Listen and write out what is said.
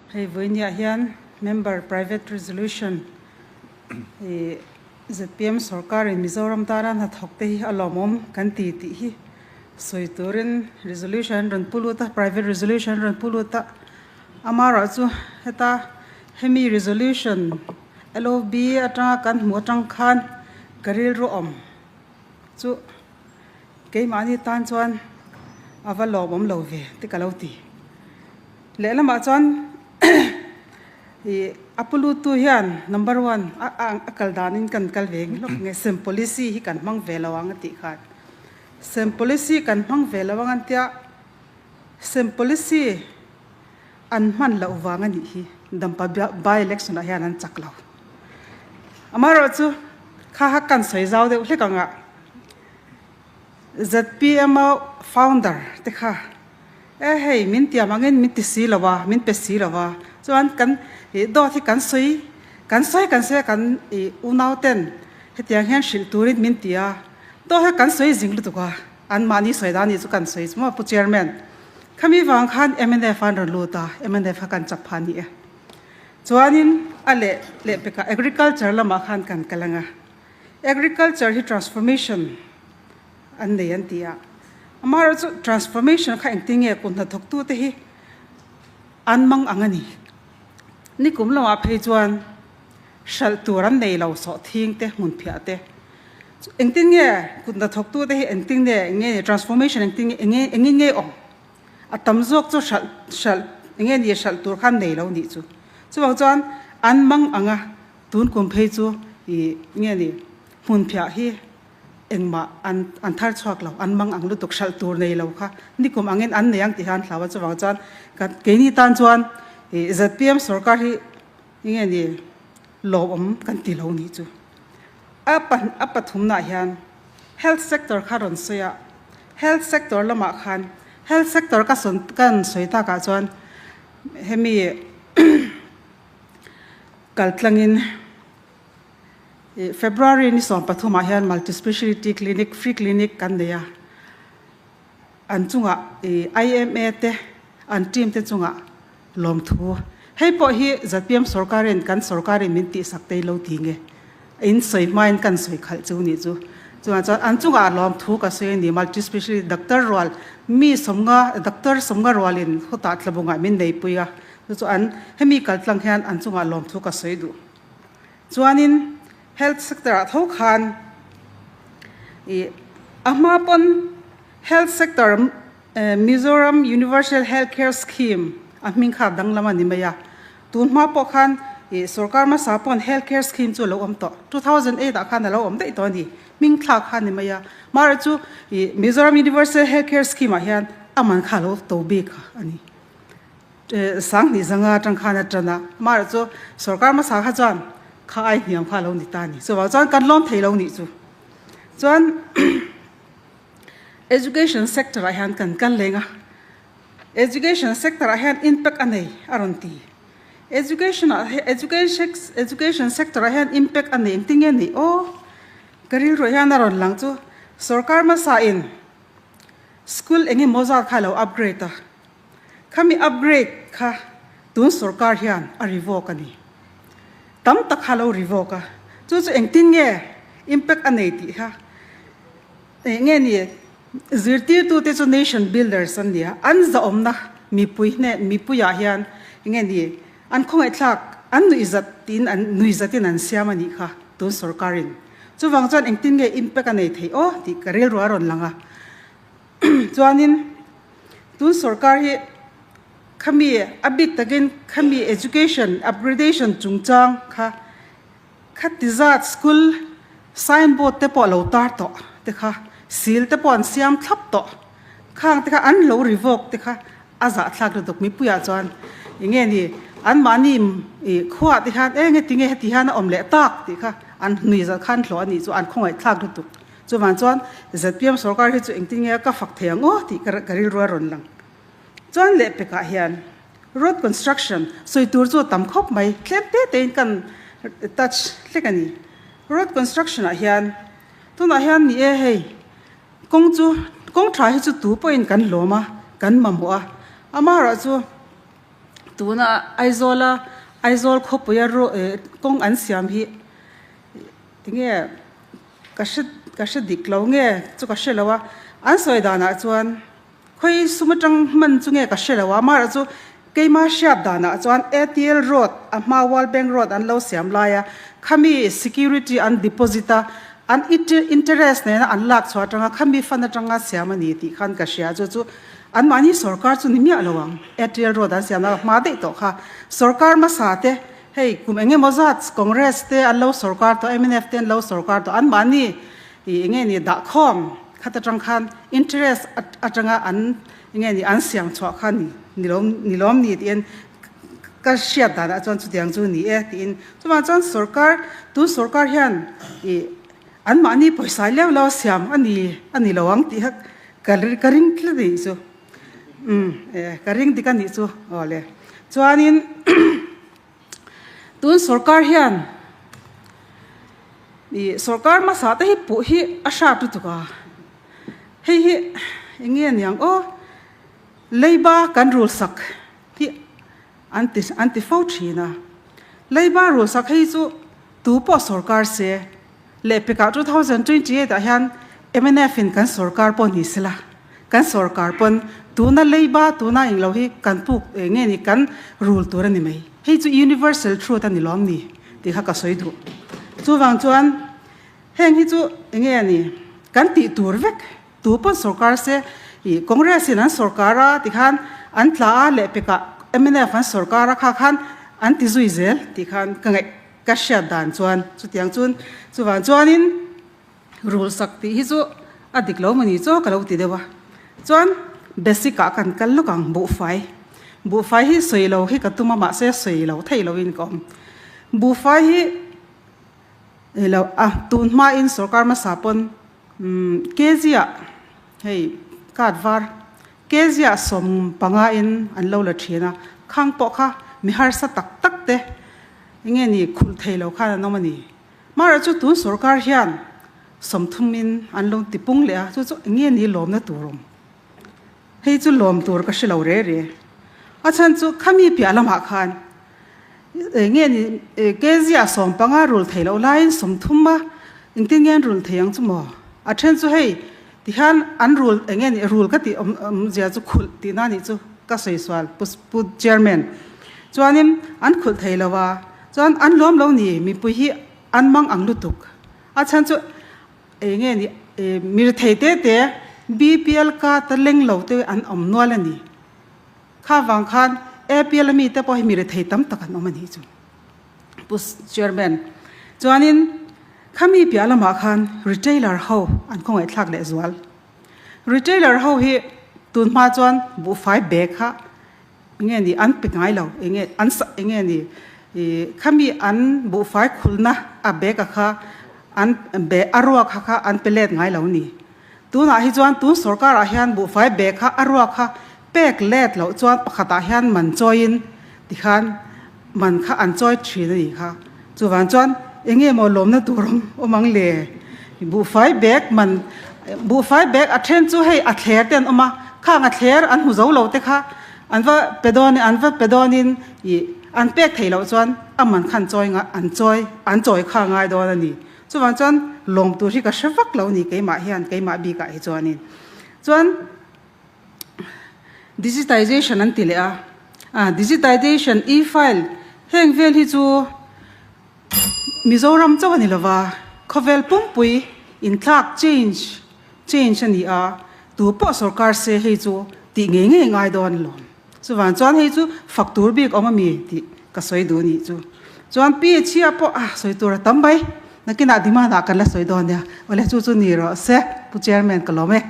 Hei vawinia hian Member Private Resolution ih zpm sorkarin Mizoram tana hnathawk te hi a lawmawm kan ti tih hi sawi turin resolution an rawn pu lut a, private resolution an rawn pu lut a. Amaherawhchu heta hemi resolution LOB atanga kan hmuh atang khan ka rilru awm chu keimahni tan chuan a va lawmawm lo ve te ka lo ti. Lehlamah chuan ih a pu lutu hian number one a a kal danin kan kal ve lawk nge sem policy hi kan hmang ve lo ang a tih khan sem policy kan hmang ve lo ang an tia sem policy an hman loh vang a nih hi Dampa by election ah hian an chak lo. Amaherawhchu kha kha kan sawi zau deuh hlek ang a. Zpm a founder te kha e hei min tiam angin min ti si lo a, min pe si lo a, chuan kan ih dawt hi kan sawi kan sawi kan sawi a kan ih unau ten hetiang hian hrilh turin min ti a, dawt hi kan sawi zing lutuk a, anmahni sawi dan nih chu kan sawi chu maw Pu Chairman. Khami vang khan mnf an rawn lut a, mnf kha kan chak phah a ni e. Chuanin a leh leh pekah agriculture lamah khan kan kal ang a. Agriculture hi transformation an nei an ti a, amaherawhchu transformation kha engtin nge kut hnathawktute hi an mang ang a ni. Nikum lamah phei chuan hralh tur an nei lo sawh thing te hmun phiah te. Engtin nge kut hnathawktute hi engtin nge enge ni transformation engtin nge enge engin nge awm? A tam zawk chu hralh hralh enge ni hralh tur kha an nei lo nih chu. Chuvang chuan an mang ang a. Tun kum phei chu i nge ni hmunphiah hi engmah an an thar chhuak lo, an mang ang lutuk hralh tur nei lo kha nikum angin an nei ang tih hian hlau a, chuvang chuan kan keini tan chuan i zpm sorkar hi nge ni lawmawm kan ti lo nih chu. A pa a pathumnaah hian health sector kha rawn sawi a, health sector lamah khan health sector ka sawn ka sawi takah chuan hemi Kaltlangin February ni 13 ah hian Multi-Speciality Clinic, Free Clinic kan nei a, an chungah IMA te, an team te chungah lawmthu. Hei pawh hi zpm sorkarin kan sorkarin min tihsak te lo ti nge, in sawi hmain kan sawi khalh chu nih chu. Chuvang chuan an chungah lawmthu ka sawi a ni, Multi-Speciality Doctor rual mi 50, Doctor 50 rualin khawtah tlabungah min neipui a. Chu chu an hemi kaltlang hian an chungah lawmthu ka sawi duh. Chuanin health sector ah tho khan ih a hma pawn health sector Mizoram Universal Health Care Scheme a hming kha danglam a ni mai a. Tun hma pawh khan ih sorkar hmasa pawn health care scheme chu a lo awm tawh. 2008 ah khan a lo awm daih tawh a ni. Hming thlak kha a ni mai a. Amaherawhchu ih Mizoram Universal Health Care Scheme ah hian a man kha a lo to bik a ni. 2000 atang khan a tan a, amaherawh chu sorkar hmasa kha chuan kha ai hniam kha a lo ni ta a ni. Chuvang chuan kan lawm thei lo nih chu. Chuan education sector ah hian kan kal leng a, education sector ah hian impact a nei a rawn ti. Education ah education education sector ah hian impact a nei engtin nge ni aw? Ka rilruah hian a rawn lang chu sorkar hmasa in school eng emaw zat kha a lo upgrade a. Khami upgrade kha tun sorkar hian a revoke a ni. Tam tak kha lo revoke a, chu chu engtin nge impact a nei tih kha eng nge ni zirtirtute chu nation builders an ni a, an zahawmna mipui hnen mipuiah hian eng nge ni an khawngaihthlak an nuihzat tiin an nuihzatin an siam a nih kha tun sorkarin. Chuvang chuan engtin nge impact a nei theih aw tih ka rilru a rawn lang a. Chuanin tun sorkar hi khami a bik takin khami education upgradation chungchang kha khati zat school signboard te pawh a lo tar tawh te kha sil te pawh an siam thlap tawh khang te kha an lo revoke te kha a zahthlak lutuk mipuiah chuan enge ni anmahni ih khuaah te hian eng nge tinge heti hian a awm leh tak tih kha an hnui zat khan hlawh a nih chu an khawngaihthlak lutuk. Chuvang chuan zpm sorkar hi chu engtin nge ka fak thei ang aw tih ka rilru a rawn lang. Chuan lehpekah hian road construction sawi tur chu a tam khawp mai, tlem te tein kan touch hlek a ni. Road construction ah hian tunah hian ni e hei kawng chu kawng tha hi chu tu pawhin kan lawm a, kan mamawh a, amaherawhchu. Tuna Aizawla Aizawl khawpuia kawng an siam hi tinge ka hre ka hre dik lo nge chu ka hre lo a, an sawi danah chuan khawi sum atang hman chu nge ka hre lo a, amaherawhchu keima hriat danah chuan ATL road a hma World Bank road an lo siam lai a, khami security an deposit a, an interest nena an lak chhuah atanga khami fund atanga siam a ni tih khan ka hria chu chu Anmahni sorkar chu ni miah lo ang. Atrial Road an siamna ka hma daih tawh kha. Sorkar hmasa te, hei kum eng emaw zat Congress te an lo sorkar tawh, mnf te an lo sorkar tawh, anmahni ih eng nge ni dahkhawm khat atang khan interest atanga an eng nge ni an siam chhuah kha ni ni lawm ni lawm ni tiin ka hriat danah chuan chutiang chu ni e tiin. Chuvang chuan sorkar tun sorkar hian ih anmahni pawisa leu lo siam a ni a ni lo ang tih kha Ka ka ring tlat anih chu. Umm e ka ring dik anih chu aw le. Chuanin tun sorkar hian ih sorkar hmasa te hi puh hi a hrat lutuk a. Hei hi eng nge aniang aw leiba kan rul sak hi an ti an ti fo thin a. Leiba rul sak hei chu tu pawh sorkar se Lehpekah 2028 ah hian mnf in kan sorkar pawh ni sela, kan sorkar pawn tuna leiba tuna englo hi kan puk nge ni kan rul tur a ni mai. Hei chu universal truth a ni lawm ni tih kha ka sawi duh. Chuvang chuan heng hi chu enge a ni kan tih tur vek tu pawn sorkar se ih Congress in an sorkar a tikhan an tla a lehpekah mnf an sorkar a kha khan an ti zui zel tih khan ka ngaih. Ka hriat dan chuan chutiang chuan chuvang chuanin rul sak tih hi chu a dik lo mawni chu ka lo ti deuh a. Chuan basic ah kan kal lawk ang buhfai. Buhfai hi sawi lo hi ka tum a mahse sawi lo theih loin ka awm. Buhfai hi ilo a tun hmain sorkar hmasa pawn kg ah hei card var Kezia 15 in an lo la thin a, khang pawh kha mi harsa tak tak te enge ni khulh thei lo khan an awm a ni. Mara chu tun sorkar hian 30 in an lo ti pung leh a, chu chu enge ni lawmna tur awm. Hei chu lawm tur ka hre lo re re. A chhan chu khami piah lamah khan enge ni Kezia 15 rul thei loh laiin 30 a engtin nge an rul thei ang chu maw? A then chu hei Tihian an rul eng nge nih rul ka tih awmzia chu khulh tihna nih chu ka sawi sual pu pu chairman chuanin an khulh thei lo a chuan an lawm lo ni mipui hi an mang ang lutuk a chhan chu eng nge nih mi thei te te BPL card a leng lo te an awm nual a ni kha vang khan APL ami te pawh hi mi rethei tam tak an awm a nih chu. Pu Chairman, chuanin khami piah lamah khan retailer ho an khawngaihthlak leh zual. Retailer ho hi tun hma chuan buhfai bag kha enge ni an pe ngai lo, enge an enge ni ih khami an buhfai khulna a bag a kha an a ruak kha kha an pe let ngai lo ni. Tunah hi chuan tun sorkarah hian buhfai bag kha a ruak kha pek let loh chuan pakhatah hian man chawiin tikhan man kha an chawi thin a nih kha. Chuvang chuan eng nge maw lawmna tur awm awm ang le? Buhfai bag man buhfai bag a then chu hei a thler te an awm a, khang a thler an hmu zo lo te kha an va pe dawn an va pe dawnin ih an pek theih loh chuan a man kha an chawi an chawi an chawi kha a ngai dawn a ni. Chuvang chuan lawm tur hi ka hre vak lo a ni keimah hian keimah bikah hi chuanin. Chuan Digitization an ti leh a, ah digitization e-file heng vel hi chu Mizoram chauh a ni lova, khawvel pumpui inthlak change change a ni a, tu pawh sorkar se hei chu tih ngei ngei ngai dawn alawm. Chuvang chuan hei chu fak tur bik awm a mi tih ka sawi duh nih chu. Chuan PHE ah pawh ah sawi tur a tam mai, nakinah demand ah kan la sawi dawn nia, awle chu chu ni rawh se Pu Chairman ka lawm e.